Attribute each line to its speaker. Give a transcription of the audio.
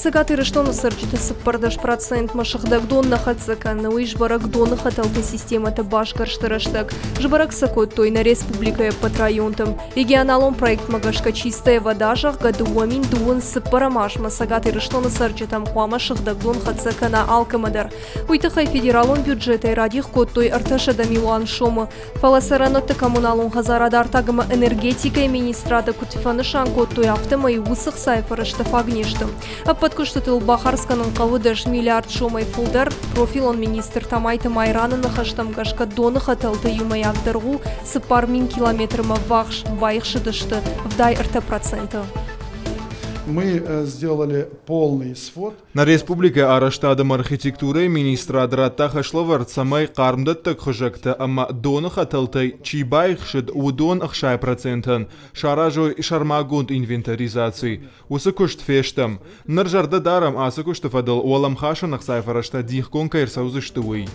Speaker 1: Цӕгат Ирыстоны цӕрджыты 14 процентмӕ сыгъдӕг дон нӕ хӕццӕ кӕны, уый сбӕрӕг доны хӕтӕлты системӕты басгӕрсты рӕстӕг. Сбӕрӕг сӕ кодтой нӕ республикӕйы ӕппӕт районты. Регионалон проектмӕ гӕсгӕ «Чистая вода», зӕгъгӕ, 2024 азмӕ Цӕгат Ирыстоны цӕрджытӕм хъуамӕ сыгъдӕг дон хӕццӕ кӕна алкӕмӕ дӕр. Уый тыххӕй федералон бюджетӕй радих кодтой 300 милуан сомы. Фӕлӕ цӕрӕнуӕтты коммуналон хӕдзарад артаг ӕмӕ энергетикӕйы министрады куыд фӕнысан кодтой, афтӕмӕй уыцы хцайы фӕрӕзтӕ фаг не сты. Ӕппӕт куыстытыл бахардз кӕнын хъӕуы 10 миллиард сомӕй фылдӕр. Профилон министр Тамайты Майраны ныхӕстӕм гӕсгӕ доны хӕтӕлты иумӕйаг дӕргъ у 4000 километрмӕ ввахс, баихсыдысты 73%.
Speaker 2: Мы сделали полный свод.
Speaker 3: Нӕ республикӕйы арӕзтад ӕмӕ архитектурӕйы министрад радта хӕслӕвӕрд, цӕмӕй хъармдӕттӕг хызӕгтӕ ӕмӕ доны хӕтӕлтӕй чи баихсыд, уыдон 60 процентӕн саразой сӕрмагонд инвентаризаци. Уыцы куыст фестӕм. Ныр зӕрдӕ дарӕм, ацы куысты фӕдыл уӕлӕмхасӕн ӕхцайы фӕрӕзтӕ дихгонд кӕй ӕрцӕудзысты, уый.